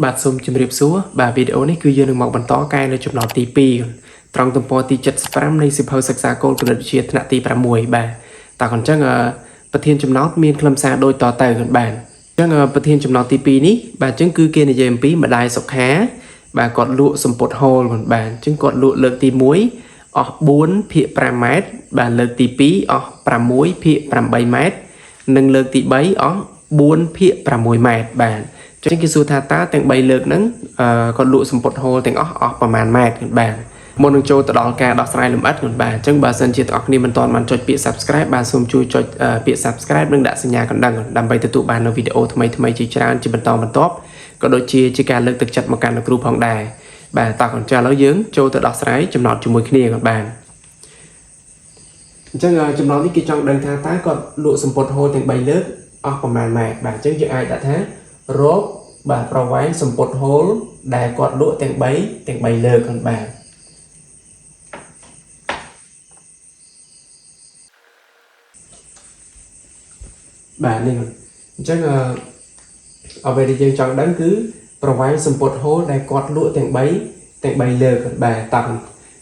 បាទសូមជម្រាបសួរបាទវីដេអូនេះគឺយើងនឹងមកបន្តកែនៅចំណុចទី2ត្រង់ទំព័រទី75នៃសៀវភៅសិក្សាគោលគណិតវិទ្យាថ្នាក់ទី6បាទតើអញ្ចឹងប្រធានចំណោទមានខ្លឹមសារដូចតទៅបាទអញ្ចឹងប្រធានចំណោទទី2នេះបាទអញ្ចឹងគឺគេនិយាយអំពីម្ដាយសុខាបាទគាត់លក់សម្ពុតហូលបាទអញ្ចឹងគាត់លក់លើកទី1អស់4ភាគ5ម៉ែត្របាទលើកទី2អស់6ភាគ8ម៉ែត្រនិងលើកទី3អស់4ភាគ6ម៉ែត្របាទចឹងគេសួរថាតើទាំង3លើកហ្នឹងគាត់លក់សម្ពុតហូលទាំងអស់អស់ប្រមាណម៉ែត្របាទមុននឹងចូលទៅដល់ការដោះស្រាយលម្អិតបាទអញ្ចឹងបើសិនជាទាំងអស់គ្នាមិនទាន់បានចុចពាក្យ Subscribe បាទសូមជួយចុចពាក្យ Subscribe និងដាក់សញ្ញាកណ្ដឹងដើម្បីទទួលបាននូវវីដេអូថ្មីៗជាច្រើនជាបន្តបន្ទាប់ក៏ដូចជាជាការលើកទឹកចិត្តមកកាន់លោកគ្រូផងដែរបាទតោះកញ្ចក់ឥឡូវយើងចូលទៅដោះស្រាយចំណោទជាមួយគ្នាក៏បានអញ្ចឹងចំណោទនេះគេចង់ដឹងថាតើគាត់លក់សម្ពុតហូលទាំង3លើកអស់ប្រមាណម៉ែត្របាទអញ្ចឹងយើងអាចដាក់ថារកបាទប្រវែងសម្ពុតហូលដែលគាត់លក់ទាំង3លើកគាត់បាទបាទនេះអញ្ចឹងអ្វីដែលយើងចង់ដឹងគឺប្រវែងសម្ពុតហូលដែលគាត់លក់ទាំង3លើកបាទតោះ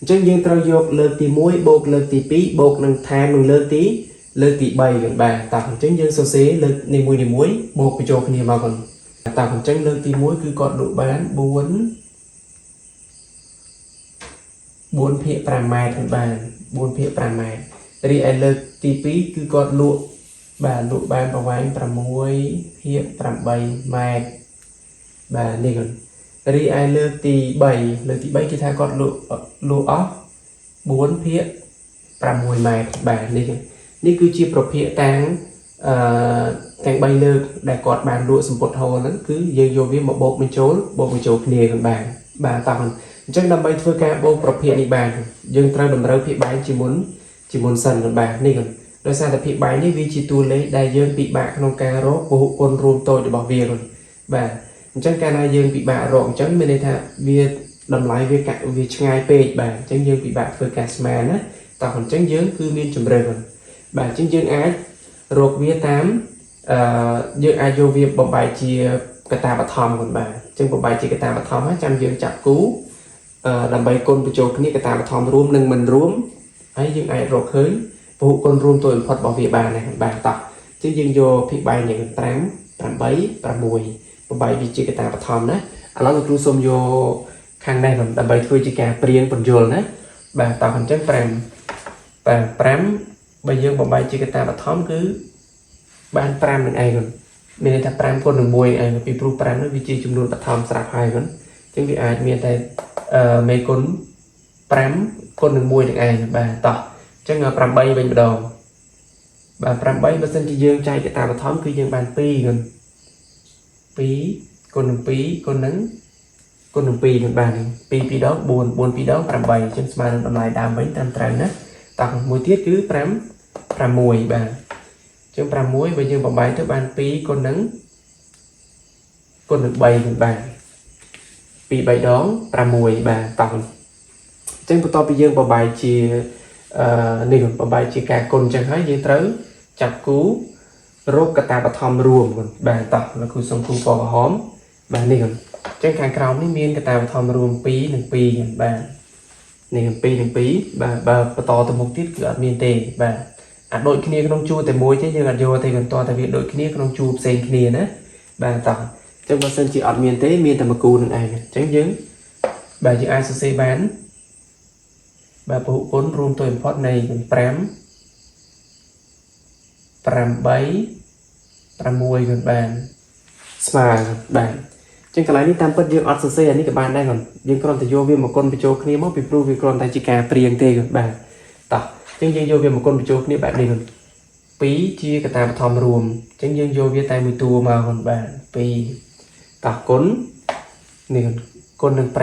អញ្ចឹងយើងត្រូវយកលើកទី1បូកលើកទី2បូកនឹងថែមនឹងលើកទី3បាទតោះអញ្ចឹងយើងសរសេរលើកនីមួយៗបូកបញ្ចូលគ្នាមកគាត់តោះអញ្ចឹងលើកទី1គឺគាត់លក់បាន4 4ភាគ5ម៉ែត្របាទ4ភាគ5ម៉ែត្ររីឯលើកទី2គឺគាត់លក់បាទលក់បានប្រវែង6ភាគ8ម៉ែត្របាទនេះគាត់រីឯលើកទី3លើកទី3គេថាគាត់លក់អស់4ភាគ6ម៉ែត្របាទនេះគឺជាប្រភេទតាំងទាំង3លើកដែលគាត់បានលក់សម្ពុតហូលហ្នឹងគឺយើងយកវាមកបូកបញ្ចូលគ្នាกันបាទបាទតោះអញ្ចឹងដើម្បីធ្វើការបូកប្រភេទនេះបានយើងត្រូវតម្រូវភាគបែងជាមុនសិនបាទនេះគាត់ដោយសារតែភាគបែងនេះវាជាតួលេខដែលយើងពិបាកក្នុងការរកពហុគុណរួមតូចរបស់វាគាត់បាទអញ្ចឹងកាលណាយើងពិបាករកអញ្ចឹងមានន័យថាវាតម្លៃវាកាក់វាឆ្ងាយពេកបាទអញ្ចឹងយើងពិបាកធ្វើការស្មានណាតោះអញ្ចឹងយើងគឺមានជំរឿនបាទអញ្ចឹងយើងអាចរកវាតាមយើងអាចយកវាបំបែកជាកតាបឋមគាត់បាទអញ្ចឹងបំបែកជាកតាបឋមហើយចាំយើងចាប់គូដើម្បីគុណបញ្ចូលគ្នាកតាបឋមរួមនិងមិនរួមហើយយើងអាចរកឃើញពហុគុណរួមតូចបំផុតរបស់វាបានដែរបាទតោះអញ្ចឹងយើងយកភាគបែងនេះ5 8 6បំបែកវាជាកតាបឋមណាឥឡូវលោកគ្រូសូមយកខាងនេះដើម្បីធ្វើជាការព្រៀងបញ្យលណាបាទតោះអញ្ចឹង5បាទ5បើយើងបំបែកជាកតាបឋមគឺបាន5នឹងឯងមានន័យថា5គុណនឹង1ឯងពីព្រោះ5នោះវាជាចំនួនបឋមស្រាប់ហើយគាត់អញ្ចឹងវាអាចមានតែមេគុណ5គុណនឹង1នឹងឯងបាទតោះអញ្ចឹង8វិញម្ដងបាទ8បើសិនជាយើងចែកកតាបឋមគឺយើងបាន2គុណ2គុណនឹង2គុណនឹង2គុណបាទ2 2ដង4 4 2ដង8អញ្ចឹងស្មើនឹងតម្លៃដើមវិញត្រឹមត្រូវណាតោះមួយទៀតគឺ5 6បាទចឹង6បើយើងបំបែកទៅបាន2គុណនឹង3គុណបាទ2 3ដង6បាទតោះអញ្ចឹងបន្ទាប់ពីយើងបំបែកជានេះបំបែកជាការគុណអញ្ចឹងហើយយើងត្រូវចាប់គូរកកតាបឋមរួមបាទតោះលោកគ្រូសុំគូពណ៌ក្រហមបាទនេះអញ្ចឹងខាងក្រោមនេះមានកតាបឋមរួម2និង2បាទនេះ2និង2បាទបើបន្តទៅមុខទៀតគឺអត់មានទេបាទអាដូចគ្នាក្នុងជួរតែមួយទេយើងអត់យកទេគាត់តែវាដូចគ្នាក្នុងជួរផ្សេងគ្នាណាបាទតោះអញ្ចឹងបើសិនជាអត់មានទេមានតែមួយគូនឹងឯងអញ្ចឹងយើងបាទយើងអាចសរសេរបានបាទពហុគុណរួមតូចបំផុតនៃ5 8 6គាត់បានស្មើបាទអញ្ចឹងកន្លែងនេះតាមពិតយើងអត់សរសេរអានេះក៏បានដែរគាត់យើងគ្រាន់តែយកវាមកគុណបញ្ចូលគ្នាមកពីព្រោះវាគ្រាន់តែជាការព្រៀងទេគាត់បាទតោះអញ្ចឹងយើងយកវាមកគុណបញ្ចូលគ្នាបែបនេះគាត់2ជាកតាបឋមរួមអញ្ចឹងយើងយកវាតែមួយតួមកគាត់បាទ2តោះគុណនេះគាត់គុណនឹង5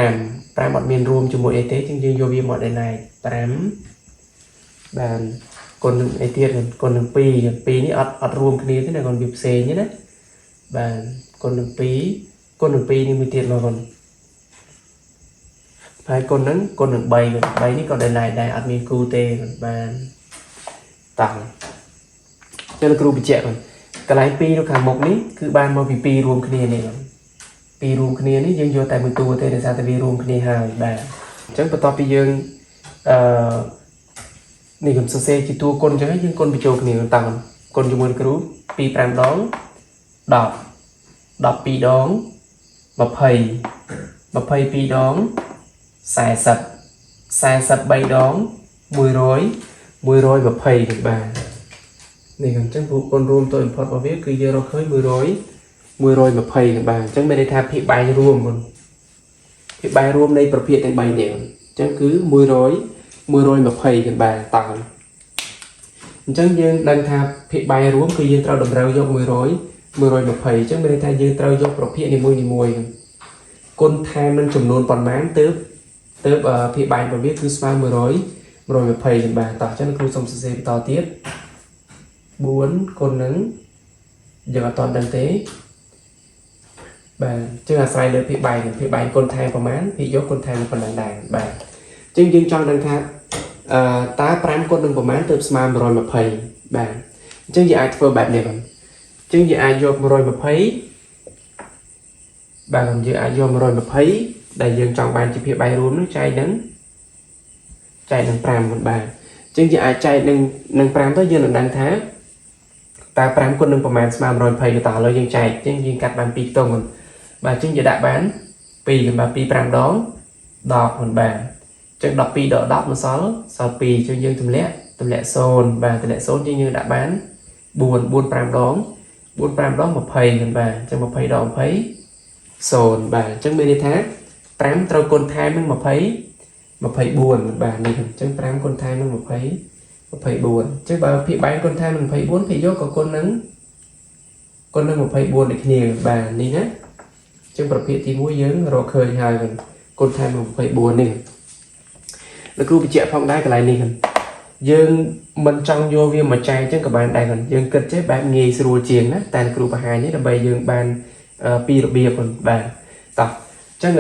5អត់មានរួមជាមួយអីទេអញ្ចឹងយើងយកវាមកដល់ណែ5បាទគុណនឹងអីទៀតគុណនឹង2 2នេះអត់រួមគ្នាទេណាគាត់វាផ្សេងទេណាបាទគុណនឹង2គុណនឹង2នេះមួយទៀតមកគាត់ហើយគុណនឹងគុណនឹង3គាត់3នេះក៏ដល់ណែដែរអត់មានគូទេគាត់បានតោះចុះលោកគ្រូបញ្ជាក់គាត់កន្លែង2នៅខាងមុខនេះគឺបានមកពី2រួមគ្នានេះគាត់ ពីរួមគ្នានេះយើងយកតែមួយតួទេដោយសារតែវារួមគ្នាហើយបាទអញ្ចឹងបន្ទាប់ពីយើងអឺនេះខ្ញុំសរសេរជាតួគុណអញ្ចឹងយើងគុណបញ្ចូលគ្នាតាមគុណជាមួយគ្រូ2 5ដង10 12ដង20 22ដង40 43ដង100 120បាទនេះអញ្ចឹងពួកគុណរួមតូចបំផុតរបស់វាគឺយើងរកឃើញ100 120បាទអញ្ចឹងមានន័យថាភាគបែងរួមមុនភាគបែងរួមនៃប្រភេទទាំង3នេះអញ្ចឹងគឺ100 120បាទតាមអញ្ចឹងយើងដឹងថាភាគបែងរួមគឺយើងត្រូវតម្រូវយក100 120អញ្ចឹងមានន័យថាយើងត្រូវយកប្រភេទនីមួយៗគុណថែមនឹងចំនួនប៉ុន្មានទើបភាគបែងរបស់វាគឺស្មើ100 120បាទតោះអញ្ចឹងគ្រូសូមសរសេរបន្តទៀត4គុណនឹងយើងអត់តដឹងទេបាទអញ្ចឹងអាស្រ័យលើភាគបែងភាគបែងគុណថែមប្រមាណភាគយកគុណថែមប៉ុណ្ណឹងដែរបាទអញ្ចឹងយើងចង់ដឹងថាអឺតើ5គុណនឹងប្រមាណទើបស្មើ120បាទអញ្ចឹងយើងអាចធ្វើបែបនេះបាទអញ្ចឹងយើងអាចយក120បាទយើងអាចយក120ដែលយើងចង់បានជាភាគបែងរួមនោះចែកនឹង5បាទអញ្ចឹងយើងអាចចែកនឹង5ទៅយើងនឹងដឹងថាតើ5គុណនឹងប្រមាណស្មើ120ក៏តោះឥឡូវយើងចែកអញ្ចឹងយើងកាត់បាន2ខ្ទង់បាទអញ្ចឹងយើងដាក់បាន2បាទ2 5ដង10មិនបាទអញ្ចឹង12ដក10មកសល់2អញ្ចឹងយើងទម្លាក់0បាទទម្លាក់0យើងដាក់បាន4 4 5ដង4 5ដង20មិនបាទអញ្ចឹង20ដង20 0បាទអញ្ចឹងមានន័យថា5ត្រូវគុណថែមនឹង20 24បាទនេះអញ្ចឹង5គុណថែមនឹង20 24អញ្ចឹងបើភាគបែងគុណថែមនឹង24ភាគយកក៏គុណនឹង24ដូចគ្នាបាទនេះណាអញ្ចឹងប្រភេទទី1យើងរកឃើញហើយគុណថែមនឹង24នេះលោកគ្រូបញ្ជាក់ផងដែរកន្លែងនេះយើងមិនចង់យកវាមកចែកអញ្ចឹងក៏បានដែរយើងគិតចេះបែបងាយស្រួលជាងណាតែគ្រូបង្ហាញនេះដើម្បីយើងបានពីរបៀបបាទតោះអញ្ចឹង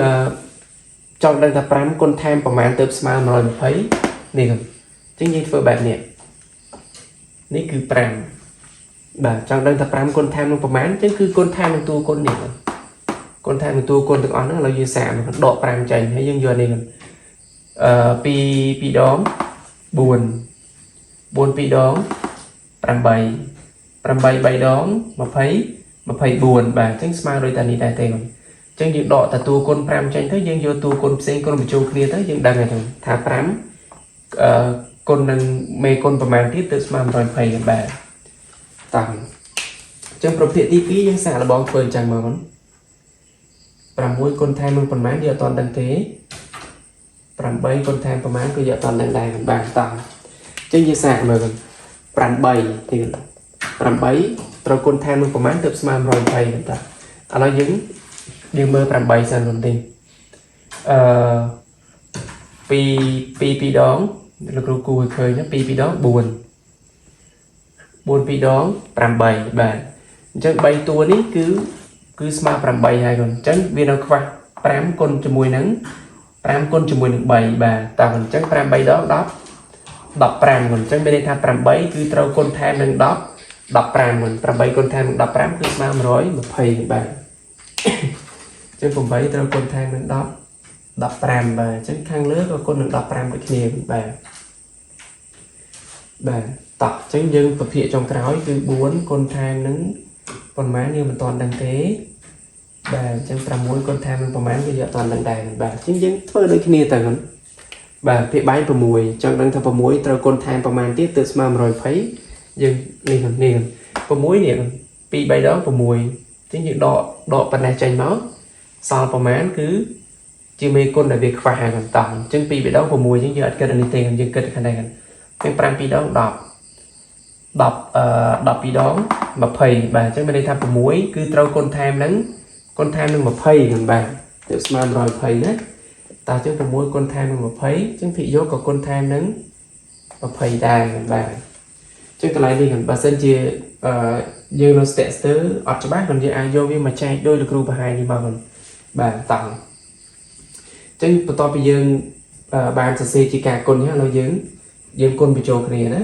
ចង់ដឹងថា5គុណថែមប្រមាណទៅស្មើ120នេះអញ្ចឹងយើងធ្វើបែបនេះនេះគឺ5បាទចង់ដឹងថា5គុណថែមនឹងប្រមាណអញ្ចឹងគឺគុណថែមនឹងតួគុណនេះគុណថែមនឹងតួគុណទាំងអស់ហ្នឹងឥឡូវយើងសាកដក5ចេញហើយយើងយកនេះអឺ2 2ដង4 4 2ដង8 8 3ដង20 24បាទអញ្ចឹងស្មើដូចតានេះដែរទេអញ្ចឹងយើងដកតាតួគុណ5ចេញទៅយើងយកតួគុណផ្សេងគុណបញ្ចូលគ្នាទៅយើងដឹងហើយថា5អឺគុណនឹងមេគុណប្រមាណទៀតទៅស្មើ120បាទតោះអញ្ចឹងប្រភេទទី2យើងសាកល្បងធ្វើអញ្ចឹងមក6គុណថែមនឹងប្រមាណយើងអត់តដឹងទេ8គុណថែមប្រមាណក៏យើងអត់តដឹងដែរបាទតោះអញ្ចឹងយើងសាកមើល8ទៀត8ត្រូវគុណថែមនឹងប្រមាណទើបស្មើ120តើឥឡូវយើងមើល8សិនមុនទីអឺ2 2 2ដងលោកគ្រូគូឲ្យឃើញណា2 2ដង4 4 2ដង8បាទអញ្ចឹង3តួនេះគឺស្មើ8ហើយគាត់អញ្ចឹងវានៅខ្វះ5គុណជាមួយនឹង5គុណជាមួយនឹង3បាទតើអញ្ចឹង5 3ដង10 15គាត់អញ្ចឹងមានន័យថា8គឺត្រូវគុណថែមនឹង10 15មុន8គុណថែមនឹង15គឺស្មើ120បាទអញ្ចឹង8ត្រូវគុណថែមនឹង10 15បាទអញ្ចឹងខាងលើក៏គុណនឹង15ដូចគ្នាបាទបាទតោះអញ្ចឹងយើងពភាកចុងក្រោយគឺ4គុណថែមនឹងប៉ុន្មានយើងមិនទាន់ដឹងទេបាទអញ្ចឹង6គុណថែមនឹងប៉ុន្មានគឺយើងអត់ទាន់ដឹងដែរបាទអញ្ចឹងយើងធ្វើដូចគ្នាទៅបាទភាគបែង6ចង់ដឹងថា6ត្រូវគុណថែមប៉ុន្មានទៀតទើបស្មើ120យើងនេះនេះ6នេះ2 3ដង6អញ្ចឹងយើងដកប៉ុណ្ណេះចេញមកសល់ប្រមាណគឺជាមេគុណដែលវាខ្វះហើយកន្តោះអញ្ចឹង2 3ដង6អញ្ចឹងយើងអត់គិតអានេះទេយើងគិតខាងនេះអញ្ចឹង5 2ដង10 10អឺ12ដង20បាទអញ្ចឹងមានន័យថា6គឺត្រូវគុណថែមនឹង20បាទទើបស្មើ120ណាតើអញ្ចឹង6គុណថែមនឹង20អញ្ចឹងភាគយកក៏គុណថែមនឹង20ដែរបាទអញ្ចឹងកន្លែងនេះបើសិនជាអឺយើងនៅស្ទាក់ស្ទើរអត់ច្បាស់ក៏យើងអាចយកវាមកចែកដោយលោកគ្រូបង្ហាញនេះមកបាទតោះអញ្ចឹងបន្ទាប់ពីយើងបានសរសេរជាការគុណហ្នឹងឥឡូវយើងគុណបញ្ចូលគ្នាណា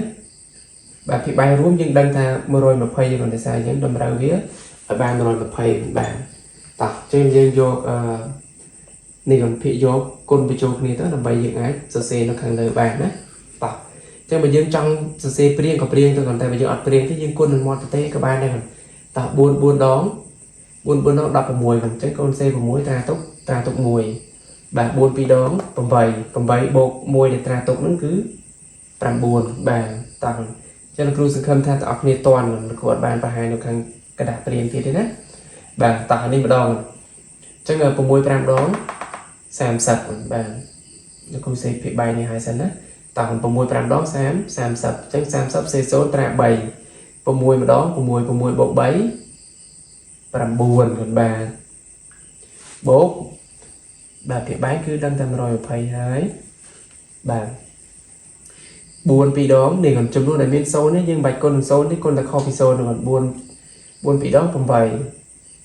បាទភាគបែងរួមយើងដឹងថា120យើងមិនដោយសារយើងតម្រូវវាឲ្យបាន120បាទ តោះចឹងយើងយកអឺនេះកុំភាគយកគុណបញ្ចូលគ្នាទៅដើម្បីយើងអាចសរសេរនៅខាងលើបានណាតោះចឹងបើយើងចង់សរសេរព្រៀងក៏ព្រៀងទៅគ្រាន់តែបើយើងអត់ព្រៀងទេយើងគុណនឹងមាត់ទៅទេក៏បានដែរតោះ4 4ដង4 4ដង16ហ្នឹងចឹងកូនសេ6ត្រាទុកត្រាទុក1បាទ4 2ដង8 8បូក1ដែលត្រាទុកហ្នឹងគឺ9បាទតោះចឹងលោកគ្រូសង្ឃឹមថាទាំងអស់គ្នាតន់លោកគ្រូអត់បានបង្ហាញនៅខាងក្រដាសព្រៀងទៀតទេណាបាទតោះនេះម្ដងចឹង6 5ដង30បាទលោកគ្រូសេភាគ3នេះហើយសិនណាតោះ6 5ដង30 30ចឹង30សេ0ត្រា3 6ម្ដង6 6បូក3 9គាត់បាទបូកបាទភាគបែងគឺដឹងតែ120ហើយបាទ4 2ដងនេះគាត់ចំនួនដែលមាន0នេះយើងបាច់គុណនឹង0នេះគុណតែខុសពី0ហ្នឹងគាត់4 4 2ដង8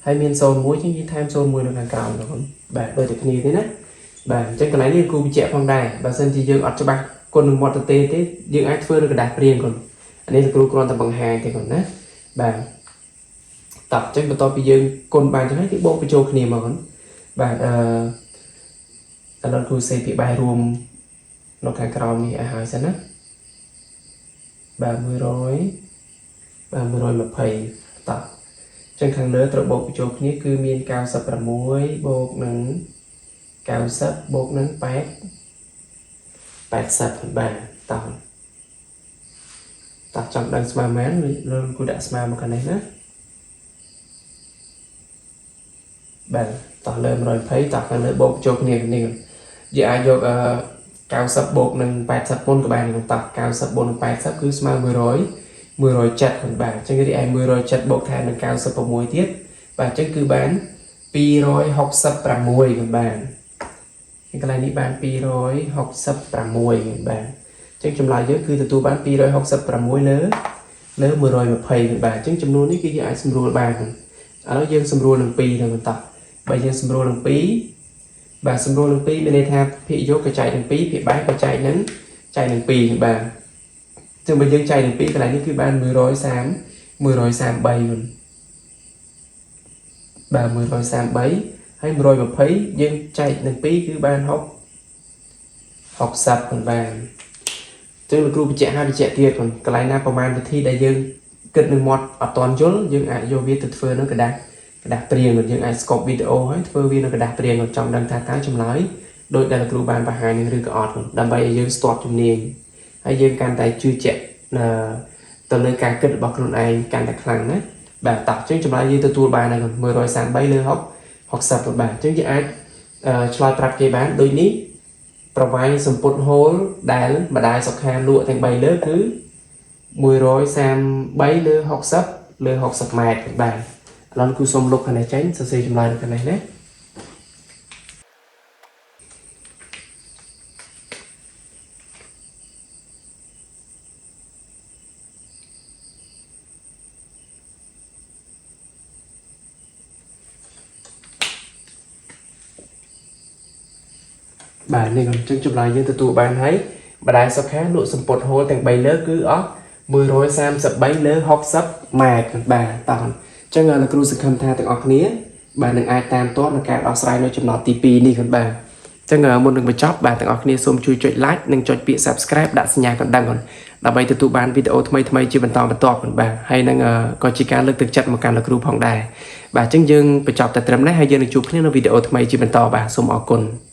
ហើយមាន0 1ជាងយើងថែម0 1នៅខាងក្រោមហ្នឹងបាទដូចតែគ្នាទេណាបាទអញ្ចឹងកន្លែងនេះគ្រូបញ្ជាក់ផងដែរបើសិនជាយើងអត់ច្បាស់គុណនឹងមាត់ទៅទេទេយើងអាចធ្វើនៅក្រដាសព្រាងគាត់អានេះគ្រូគ្រាន់តែបង្ហាញទេគាត់ណាបាទតោះអញ្ចឹងបន្ទាប់ពីយើងគុណបានចឹងហើយគឺបូកបញ្ចូលគ្នាមកគាត់បាទអឺឥឡូវគ្រូសេពីបែររួមនៅខាងក្រោមនេះឲ្យហើយសិនណាបាទ100បាទ120តោះចឹងខាងលើត្រូវបូកបញ្ចូលគ្នាគឺមាន96បូកនឹង90បូកនឹង8 80បាទតោះតោះចង់ដឹងស្មើប៉ុន្មានលើគូដាក់ស្មើមកខាងនេះណាបាទតោះលើ120តោះខាងលើបូកចូលគ្នានេះយើងអាចយក90បូកនឹង80មុនក៏បានតោះ90បូកនឹង80គឺស្មើ100 107បាទអញ្ចឹងរីឯ107បូកថែមនឹង96ទៀតបាទអញ្ចឹងគឺបាន266បាទកន្លែងនេះបាន266បាទអញ្ចឹងចម្លើយយើងគឺទទួលបាន266លើលើ120បាទអញ្ចឹងចំនួននេះគឺយើងអាចសម្រួលបានឥឡូវយើងសម្រួលនឹង2ទៅបន្តបើយើងសម្រួលនឹង2បាទសម្រួលនឹង2មានន័យថាភាគយកក៏ចែកនឹង2ភាគបែកក៏ចែកនឹង2បាទចឹងបើយើងចែកនឹង2កន្លែងនេះគឺបាន130 133មុនបាទ133ហើយ120យើងចែកនឹង2គឺបាន60 60បាទចឹងលោកគ្រូបញ្ជាក់ហើយបញ្ជាក់ទៀតកន្លែងណាប្រមាណវិធីដែលយើងគិតនឹងមាត់អត់តន់យល់យើងអាចយកវាទៅធ្វើនៅក្រដាសព្រាងយើងអាចស្កប់វីដេអូហើយធ្វើវានៅក្រដាសព្រាងចង់ដឹងថាតើចម្លើយដោយដែលលោកគ្រូបានបង្ហាញនឹងឬក៏អត់ដើម្បីឲ្យយើងស្ទាត់ជំនាញហើយយើងកាន់តែជឿជាក់ទៅលើការគិតរបស់ខ្លួនឯងកាន់តែខ្លាំងណាបាទតោះចឹងចម្លើយយើងទទួលបានហើយ133លើ60បាទអញ្ចឹងយើងអាចឆ្លើយប្រាប់គេបានដូចនេះប្រវែងសម្ពុតហូលដែលម្ដាយសុខាលក់ទាំង3លើគឺ133លើ60លើ60ម៉ែត្របាទឥឡូវគូសូមលុបខាងនេះចេញសរសេរចម្លើយនៅខាងនេះណាបាទនេះខ្ញុំចឹងចម្លើយយើងទទួលបានហើយម្ដាយសុខាលក់សម្ពុតហូលទាំង3លើគឺអស់133លើ60ម៉ែត្របាទតោះអញ្ចឹងលោកគ្រូសង្ឃឹមថាទាំងអស់គ្នាបាទនឹងអាចតាមទាន់ในការដោះស្រាយនៅចំណត់ទី2នេះបាទអញ្ចឹងមុននឹងបញ្ចប់បាទទាំងអស់គ្នាសូមជួយចុច like និងចុចពាក្យ Subscribe ដាក់សញ្ញាកណ្ដឹងដើម្បីទទួលបានវីដេអូថ្មីៗជាបន្តបន្ទាប់បាទហើយនឹងក៏ជាការលើកទឹកចិត្តមកកាន់លោកគ្រូផងដែរបាទអញ្ចឹងយើងបញ្ចប់តែត្រឹមនេះហើយយើងនឹងជួបគ្នានៅវីដេអូថ្មីជាបន្តបាទសូមអរគុណ។